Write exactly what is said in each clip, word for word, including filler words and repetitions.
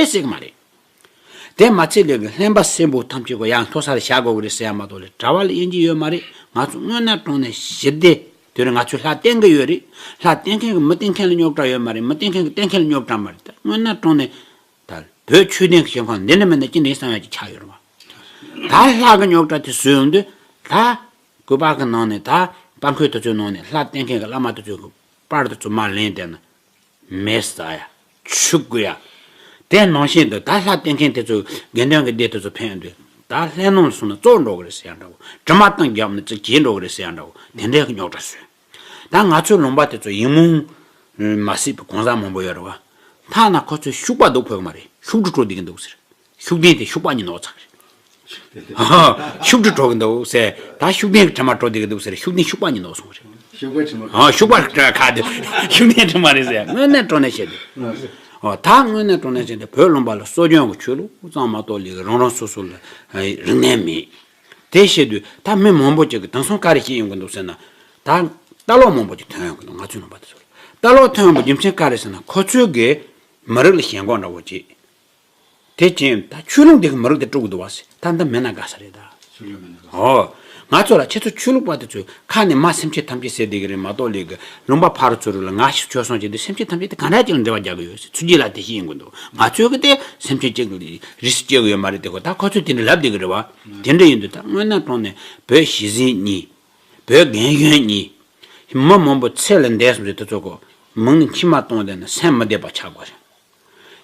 ཟེར་གི་མ་རེད། དེ་མ་ཚད་ལས་ཀྱི་ལྷན་པ་སྲིན་པོ་ཐམས་ཅད་ཀྱི་ཡང་མཐོ་སར་བཞག་དགོས་ཀྱི་རེད་ཟེར་ཡ་མ་གཏོགས་ལས་གྲྭ་པ་ལ་དབྱེ་འབྱེད་ཡོད་མ་རེད། ང་ཚོ་དངོས་གནས་དྲང་གནས་ཞི་བདེ་དེ་རིང་ང་ཚོས་ལྷ་བསྟེན་གྱི་ཡོད་རེད། ལྷ་བསྟེན་མཁན་གྱི་མི་བསྟེན་མཁན་ལ་རྙོག་དྲ་ཡོད་མ་རེད། མི་བསྟེན་མཁན་གྱི་བསྟེན་མཁན་ལ་རྙོག་དྲ་མ་རེད། ད་དངོས་གནས་དྲང་གནས་ད་བོད་ཆོས་ལྡན་གྱི་ཞིང་ཁམས་འདི་འདྲ་མིན་ན་ཅི་འདྲའི་བསམ་ཡ་ཅིག་ཆགས་ཡོད་རེད་བ། ད་ལྷ་གི་རྙོག་དྲ་དེ་བཟོས་དུས་ད་སྐུ་པར་གྱི་ནང་ནས་ད་པར་མཁོ་དེ་ཚོའི་ནང་ནས་ལྷ་བསྟེན་མཁན་གྱི་བླ་མ་དེ་ཚོའི་གི་པར་དེ་ཚོ་མར་ལེན་བསྡད་ན། མེ་བསད་ཡ། ཆུ་བསྐོལ་ཡ། དེ་ནང་བཞིན་དུ་ད་ལྷ་བསྟེན་མཁན་དེ་ཚོ་དགེ་འདུན་གྱི་སྡེ་དེ་ཚོ་ཕན་དུས་ད་ལྷ་ནང་ལ་སོང་ན་བཙོག་འགྲོ་གི་རེད་ཟེར་ཡ་འདྲ་བོ། དྲི་མ་བཏང་རྒྱབ་ནས་ཅིག་གྱེས་འགྲོ་གི་རེད་ཟེར་ཡ་འདྲ་བོ། དེ་འདྲའི་རྙོག་དྲ་བཟོས། ད་ང་ཚོའི་ལུང་པ་དེ་ཚོ་ཡིད་སྨོན་མ་སྲིད་པའི་གང་ཟག་མང་པོ་ཡོད་རེད་བ། ཐ་ན་ཁོ་ཚོས་ཤུག་པ་སྡུག་ཕོག་གི་མ་རེད། ཤུགས་དྲི་བྲོ་བསྡད་ཀྱི་འདུག་ཟེར། ཤུགས་ལྡན་དེ་ཤུག་པ་གཉིས་ནོར་ཚར་རེད། ཤུགས་དྲི་བྲོ་གི་འདུག་ཟེར། ད་ཤུགས་ལྡན་གྱི་དྲི་མ་བྲོ་བསྡད་ཀྱི་འདུག་ཟེར། ཤུགས་ལྡན་ཤུག་པ་གཉིས་ནོར་སོང་རེད། ཤུག་པ་དྲི་མ། ཨ། ཤུག་པ་ཁ་དེ་ཤུགས་ལྡན་དྲི་མ་རེད་ཟེར། དངོས་གནས་དྲང་གནས་བཤད་དེ། ཨ། ཨོ། ད་དངོས་གནས་དྲང་གནས་བཤད་དེ་བོད་ལུང་པ་ལ་གསོ་སྐྱོང་གི་ཆོས་ལུགས་ཙམ་མ་གཏོགས་ལས་རང་རང་སོ་སོ་ལ་རིག་གནས་མེད། དེ་བཤད་དུས་ད་མི་མང་པོ་ཅིག་གིས་དེང་སང་ག་རེ་བཤད་ཡོང་གི་འདུག་ཟེར་ན། ད་ལྟ་ལོག་མང་པོ་ཅིག་ཐོན་ཡོང་གི་འདུག་ང་ཚོའི་ལུང་པ་དེ་ཚོ་ལ། ལྟ་ལོག་ཐོན་ཡོང་བའི་རྒྱུ་མཚན་ག་རེ་ཟེར་ན། ཁོ་ཚོས་གི་མི་རིགས་ལ་ཞེན་ཁོག་འདྲ་བོ་ཅིག་དེ་ཅན་ད་ཆོས་ལུགས་འདི་གི་མི་རིགས་དེ་དཀྲུག་གི་འདུག་བ་ཟེར། ད་འདི་མེད་ན་དགའ་ས་རེད་ད། ཆོས་ལུགས་མེད་ན་དགའ་ས། ཨོ། ང་ཚོ་ལ་ཁྱེད་ཚོ་ཆོས་ལུགས་པ་དེ་ཚོས་ཁ་ནས་མ་སེམས་ཅན་ཐམས་ཅད་ཟེར་བསྡད་ཀྱི་རེད་མ་གཏོགས་ལས་ཀྱི་ལུང་པ་ཕ་རུ་ཚུ་རུ་ལ་ང་ཞིག་ཆོས་སོང་ཅིག་འདི་སེམས་ཅན་ཐམས་ཅད་དེ་ག་འདྲ་ཅིག་ལ་འབྲེལ་བ་རྒྱག་གི་ཡོད་ཟེར། ཚུར་རྒྱུད་ལ་དེ་ཤེས་ཡོང་གི་འདུག་ང་ཚོས་གི་དེ་སེམས་ཅན་གཅིག་གི་རིས་སུ་སྐྱེ་གི་ཡོད་མ་རེད། དེ་ཁོ་ད་ཁོ་ཚོས་དེ་འདྲ་ལབ་བསྡད་ཀྱི་རེད་བ། དེ་འདྲ་ཡིན་དུས་ད་དངོས་གནས་དྲང་གནས་བོད་གཞི་ཟིན་གཉིས། བོད་རྒན་གཞོན་གཉིས། མི་མང་པོ་ཚེ་ལས་འདས་སོང་ཟེར་དུས་ཚོད་གོ། མིང་ནས་མཆི་མ་གཏོང་བསྡད་ན་སེམས་མི་བདེ་བ་ཆགས་དགོས་རེད།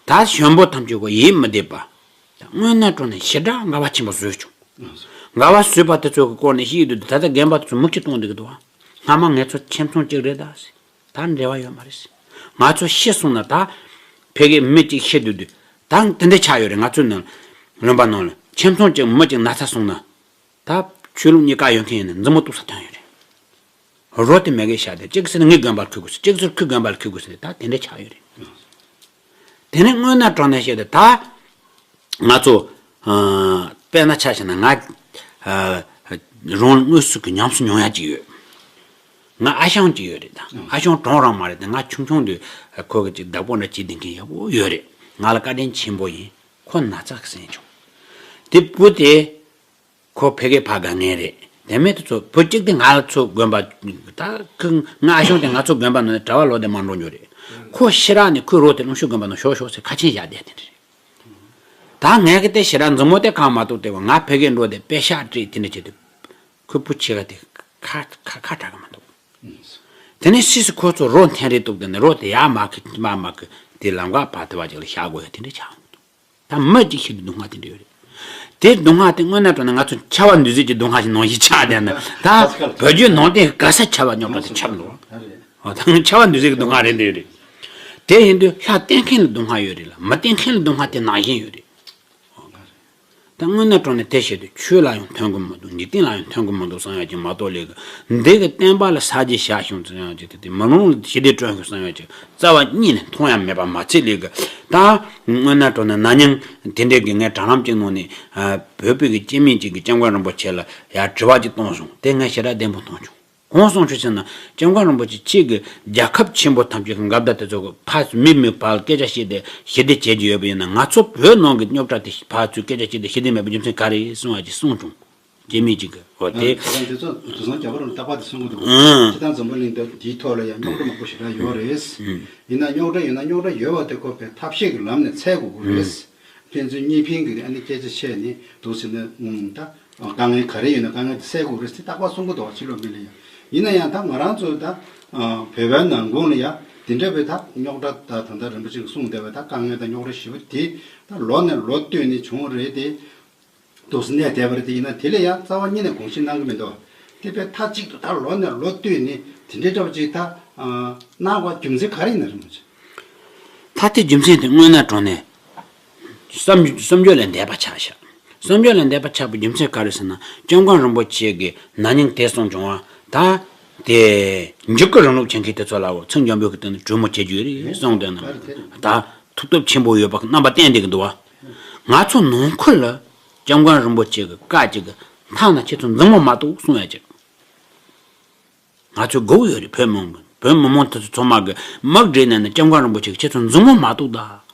ད་གཞོན་པོ་ཐམས་ཅད་གོ་ཡིད་མི་བདེ་བ། ད་དངོས་གནས་དྲང་གནས་ཞེ་དྲག་དགའ་བ་ཆེན་པོ་བཟོས་བྱུང་། དགའ་བ་བཟོས་པ་དེ་ཚོ་གི་སྐོར་ནས་ཤེས་ཡོད་དུས་ད་ལྟ་རྒན་པ་དེ་ཚོ་མིག་ཆུ་གཏོང་བསྡད་ཀྱི་འདུག་བ། སྔ་མ་ངེད་ཚོ་ཁྱིམ་ཚང་གཅིག་རེད་ད་ཟེར། ད་འབྲེལ་བ་ཡོད་མ་རེད་ཟེར། ང་ཚོ་ཤི་སོང་ན་ད་ཕ་གིའི་མི་གཅིག་ཤི་སྡོད་དུས་ད་དེ་འདྲ་ཆགས་ཡོད་རེད། ང་ཚོའི་ནང་ལུང་པ་ནང་ལ་ཁྱིམ་ཚང་གཅིག་མི་གཅིག་ན་ཚ་སོང་ན། ད་ཆོས་ལུགས་གཉིས་ཀ་ཡོད་མཁན་ཡིན་ན་མཛུབ་མོ་གཏུག་ས་ཐོན་ཡོད་རེད། རོ་དེ་མེ་གེ་ཤ་དེ་གཅིག་ཟེར་ན་ངའི་དགོན་པར་འཁུར་དགོས་ཟེར། གཅིག་ཟེར་ཁོའི་དགོན་པར་འཁུར་དགོས་ཟེར། ད་དེ་འདྲ་ཆགས་ཡོད་རེད། དེ་ནས་དངོས་གནས་དྲང་གནས་བཤད་དེ་ད་ང་ཚོ་ཨ་དཔེར་ན་ཆ་བཞག་ན་ང་ཨ་རང་དངོས་སུ་གི་ཉམས་སུ་མྱོང་ཡ་གཅིག་ཡོད། ང་ཨ་ཞང་གཅིག་ཡོད་རེད། ད་ཨ་ཞང་གྲོང་རང་མ་རེད། ད་ང་ཆུང་ཆུང་དུས་ཁོ་གི་ཅིག་བདག་པོ་འདྲ་བྱེད་བསྡད་མཁན་ཡག་པོ་ཡོད་རེད། ང་ལ་བཀའ་དྲིན་ཆེན་པོ་ཡིན། ཁོ་ན་ཚ་གི་ཟིན་བྱུང་། དེ་བུ་དེ། ཁོ་ཕ་གིའི་ཕ་དགའ་ངེས་རེད། དེ་མེད་དུ་ཚོ་བུ་གཅིག་དེ་ང་ལ་ཚོ་དགོན་པ། ད་ཁོ་ང་ཨ་ཞང་དེ་ང་ཚོ་དགོན་པ་ནང་ནས་གྲྭ་པ་ལོག་དེ་མ་འགྲོ་རྒྱུ་རེད། ཁོ་ཤི་རག་ནས་ཁོའི་རོ་དེ་ཀླུང་ཤོད་དགོན་པ་ནང་ཤོག་ཤོག་ཟེར་ཁ་ཆེམས་བཞག་བསྡད་དེ་འདྲ་རེད། ད་ངས་གི་དེ་ཤི་རག་མཛུབ་མོ་དེ་གང་མ་གཏོགས་དེ་བ་ང་ཕ་གིར་འགྲོ་དེ་པེ་ཤག་སྤྲད་དེ་འདྲ་བྱེད་དུས། ཁོའི་བུ་ཆེ་ག་དེ་ཁ་ཁ་ཁ་གྲག་གི་མ་འདུག་དེ་ནས་སིས་ཁོ་ཚོ་རོ་འཐེན་རེ་གཏུག་དེ་ནས་རོ་དེ་ཡར་མར་ཁི་མར་མར་ཁི་དེ་ལམ་ཁ་བར་དེ་བ་ཅིག་ལ་བཞག་དགོས་ཡ་དེ་འདྲ་ཆགས་འདུག་ད་མི་གཅིག་ཤི་དུས་སྡུག་བསྔལ་དེ་འདྲ་ཡོད་རེད། དེ་སྡུག་བསྔལ་དེ་དངོས་གནས་དྲང་གནས་ང་ཚོ་འཆི་བ་འདུ་བྱེད་ཀྱི་སྡུག་བསྔལ་ཞིག་ནང་བཞིན་ཆགས་བསྡད་ན། ད་བོད་བརྒྱུད་ནང་བསྟན་ག་ས་འཆི་བ་རྙོག་དྲ་དེ་ཆགས་འདུག་ཨོ། ད་འཆི་བ་འདུ་བྱེད་ཀྱི་སྡུག་བསྔལ་རེད་འདྲ་ཡོད་རེད། དེ་ཡིན་དུས་ལྷ་བསྟེན་མཁན་ལ་སྡུག་བསྔལ་ཡོད་རེད་ལ། མི་བསྟེན་མཁན་ལ་སྡུག་བསྔལ་དེ་ནང་བཞིན་ཡོད་རེད། ད་དངོས་གནས་དྲང་གནས་དེ་བཤད་དུས་ཆོས་ལ་ཡང་ཐོན་གི་མི་འདུག་འཇིག་རྟེན་ལ་ཡང་ཐོན་གི་མི་འདུག་བསམ་ཡ་ཅིག་མ་གཏོགས་ལས་གི་འདི་གི་བསྟན་པ་ལ་ས་རྒྱུས་བཞག་བྱུང་ཙང་ཡང་ཅིག་དེ་དེ་མི་རང་ལ་ཞི་བདེ་སྐྲུན་དགོས་བསམ་ཡ་ཅིག་རྩ་བ་ཉིད་ནས་མཐོང་ཡ་མེད་པ་མ་ཚད་ལས་གི། ད་དངོས་གནས་དྲང་གནས་ན་ནིང་དེ་འདྲའི་གི་ངས་དྲ་ལམ་ཅིག་ནང་ནས་བོད་པའི་གི་སྐྱེ་དམན་ཅིག་གི་སྐྱབས་མགོན་རིན་པོ་ཆེ་ལ་ཡ་དྲི་བ་ཅིག་བཏང་སོང་། དེ་ངས་ཞེ་དྲག་བདེན་པོ་མཐོང་བྱུང་། གང་གསུངས་བྱུང་ཟེར་ན། སྐྱབས་མགོན་རིན་པོ་ཆེ་ཁྱེད་ཀྱིས་རྒྱལ་ཁབ་ཆེན་པོ་ཐམས་ཅད་ཀྱི་འགལ་ཟླ་དེ་ཚོ་གི་ཕར་མི་མི་བར་སྐད་ཆ་བཤད་དེ་ཞི་བདེ་བྱེད་ཀྱི་ཡོད་པ་ཡིན་ན། ང་ཚོ་བོད་ནང་གི་རྙོག་དྲ་དེ་ཕར་ཚུར་སྐད་ཆ་བཤད་དེ་ཞི་བདེ་མེད་པའི་རྒྱུ་མཚན་ག་རེ་གསུང་བ་ཅིག་གསུངས་བྱུང་། རྒྱ་མི་གཅིག་གིས་འོ་དེ། ད་དེ་ཚོ་དེང་སང་རྒྱ་གར་ནང་རྟག་པར་དེ་གསུང་གི་འདུག་ཨང་། སྤྱིར་བཏང་འཛམ་བུ་གླིང་འདི་འདིའི་ཐོག་ལ་ཡང་རྙོག་དྲ་མང་པོ་ཞེ་དྲག་ཡོད་རེད། ཡིན་ན་རྙོག་དྲ་ཡོད་ན་རྙོག་དྲ་ཡོད་པ་དེ་ཁོ་པའི་ཐབས་ཤེས་ཀྱི་ལམ་ནས་སེལ་དགོས་ཀྱི་རེད། ཕན་ཚུན་གཉིས་ཕན་གྱི་ཨ་ནི་སྐད་ཆ་བཤད་ནས་འདུག་ཟེར་ན། ཨང་། ད་དཀའ་ངལ་ག་རེ་ཡོད་ན་དཀའ་ངལ་དེ་སེལ་དགོས་རེད་ཟེར་རྟག་པར་གསུང་གི་འདུག་ཕྱི་ལོགས་མི་ལ་ཡང་། ཡིན་ན་ཡང་ད་ང་རང་ཚོ་ད་བོད་པའི་ནང་ཁུལ་ལ་ཡང་དེ་འདྲ་བའི་ད་རྙོག་དྲ་ད་ད་ལྟ་རིན་པོ་ཆེ་གིས་གསུངས་བསྡད་པའི་ད་དཀའ་ངལ་དང་རྙོག་དྲ་ཞེ་པོ་དེ་ད་ལོ་ནས་ལོ་བསྟུད་ནས་བྱུང་རེད་དེ། འདུག་སེ་གནས་བསྡད་པ་རེད་དེ། ཡིན་ན་དེ་ལས་ཡང་རྩ་བ་ཉིད་ནས་དགོངས་ཞེན་གནང་གི་མི་འདུག་དེ་བས་མཐའ་གཅིག་ཏུ་ད་ལོ་ནས་ལོ་བསྟུད་ནས་དེ་འདྲའི་འདྲ་པོ་ཅིག་ད་གནང་བ་རྒྱུ་མཚན་ག་རེ་ཡིན་ན་རེད་མོད། ད་དེ་རྒྱུ་མཚན་དེ་དངོས་གནས་དྲང་གནས་བསམ་བསམ་བརྗོད་ལས་འདས་པ་ཆགས་ཤག་བསམ་བརྗོད་ལས་འདས་པ་ཆགས་པའི་རྒྱུ་མཚན་ག་རེ་ཟེར་ན། སྐྱབས་མགོན་རིན་པོ་ཆེ་གིས་ན་ནིང་དེ་གསུངས་བྱུང་བ། ད་དེ་འཇིགས་སྐུལ་རིང་ལུགས་བྱེད་མཁན་དེ་ཚོ་ལ་འོ་ཚིག་འཇམ་པོའི་གི་སྟེང་ནས་གྲོས་མོལ་བྱེད་རྒྱུ་ཡོད་རེད་གསུངས་དོན་ན། ད་ཐུགས་སྟོབས་ཆེན་པོ་ཡོད་པ་གི་རྣམ་པ་བསྟན་བསྡད་ཀྱི་འདུག་བ། ང་ཚོ་ནང་ཁུལ་ལ་སྐྱབས་མགོན་རིན་པོ་ཆེ་གི་བཀའ་གཅིག་གི་ཐ་ན་ཁྱེད་ཚོ་མཛུབ་མོ་མ་གཏོགས་གསུང་ཡ་ཅིག་ང་ཚོས་དགོས་ཡོད་རེད། བོད་མི་བོད་མི་མང་དེ་ཚོ་ཚང་མ་གི་མིག་བགྲད་ནས་ནི་སྐྱབས་མགོན་རིན་པོ་ཆེ་གི་ཁྱེད་ཚོ་མཛུབ་མོ་མ་གཏོགས་ད་